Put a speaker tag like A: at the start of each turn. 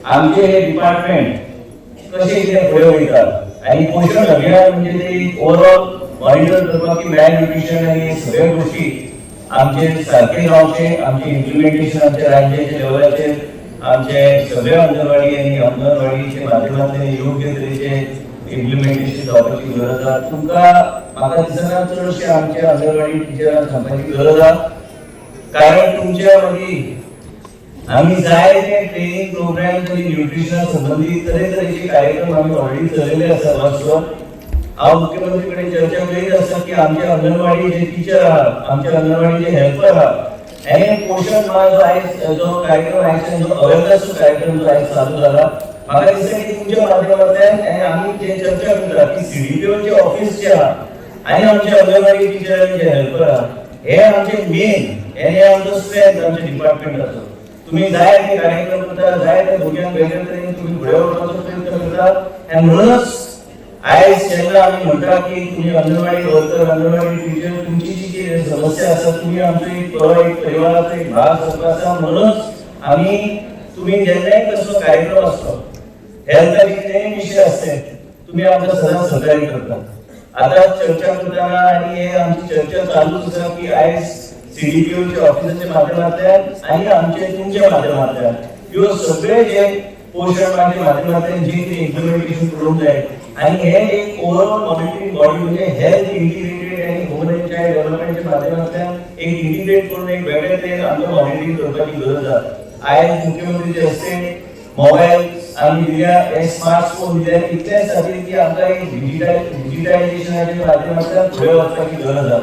A: आमचे हे डिपार्टमेंट कशें कितें फुडें वयता आनी पोशण अभियान म्हणजे ते ओवरऑल मॉनिटर करपाक की मॅलन्युट्रिशन आनी सगळे गोष्टी आमचे सारखे जावचे, आमचे इम्प्लिमेंटेशन आमच्या राज्याच्या लेवलाचेर, आमचे सगळे अंगणवाडी आनी अंगणवाडीच्या माध्यमांतल्यान योग्य तरेचे इम्प्लिमेंटेशन जावपाची गरज आसा. तुमकां म्हाका दिसना चडशे आमच्या अंगणवाडी टिचरांक सांगपाची गरज आसा, कारण तुमच्या मदीं आमी जायते ट्रेनिंग प्रोग्राम तरी न्यूट्रिशना संबंदीत तरेतरेचे कार्यक्रम आमी ऑलरेडी चलयले आसा वर्सभर. हांव मुख्यमंत्री कडेन चर्चा करीत आसा की आमचे अंगणवाडी जे टिचर आहा, आमचे अंगणवाडी जे हेल्पर आहा, हे पोषण माह जो आयज जो कार्यक्रम आयज जो अवेअरनेस कार्यक्रम जो आयज चालू जाला, म्हाका दिसता की तुमच्या माध्यमांतल्यान हे आमी जे चर्चा करता की सीडीपीओचे ऑफिस जे आहा आनी आमचे अंगणवाडी टिचर आनी जे हेल्पर आहा, हे आमचे मेन, हे आमचो स्ट्रेंथ आमच्या डिपार्टमेंटाचो. तुम्ही जाय ते कार्यक्रम करता, जाय ते भुरग्यांक वेगळे तरेन तुम्ही फुडें व्हरपाचो प्रयत्न करता आनी म्हणूनच आयज जेन्ना आमी म्हणटा की तुम्ही अंगणवाडी वर्कर, अंगणवाडी टिचर, तुमची जी कितें समस्या आसा, तुम्ही आमचो एक बरो एक परिवाराचो एक भाग सारको आसा. म्हणूनच आमी तुम्ही जेन्नाय कसलो कार्यक्रम असतो, हेल्थाचे कितेंय विशय आसते, तुम्ही आमकां सदांच सहकार्य करता. आता चर्चा करताना आणि हे आमची चर्चा चालूच आसा की आयज सीडीपीओच्या ऑफिसाच्या माध्यमांतल्यान आणि आमचे तुमच्या माध्यमांतल्यान ह्यो सगळे जे पोषण माहाच्या माध्यमांतल्यान जे कितें इम्प्लिमेंटेशन करूंक जाय आणि हे एक ओवरऑल मॉनिटरिंग बॉडी म्हणजे हेल्थ इंटिग्रेटेड आणि वुमन अँड चायल्ड डेव्हलपमेंटच्या माध्यमांतल्यान एक इंटिग्रेट करून एक वेगळे तरेन आमकां मॉनिटरिंग करपाची गरज आसा. आयज मुख्यमंत्रीचे हस्ते मोबायल आमी दिल्या, हे स्मार्टफोन दिल्या, इतल्याच खातीर की आमकां एक डिजिटायझेशनाच्या माध्यमांतल्यान फुडें वचपाची गरज आसा.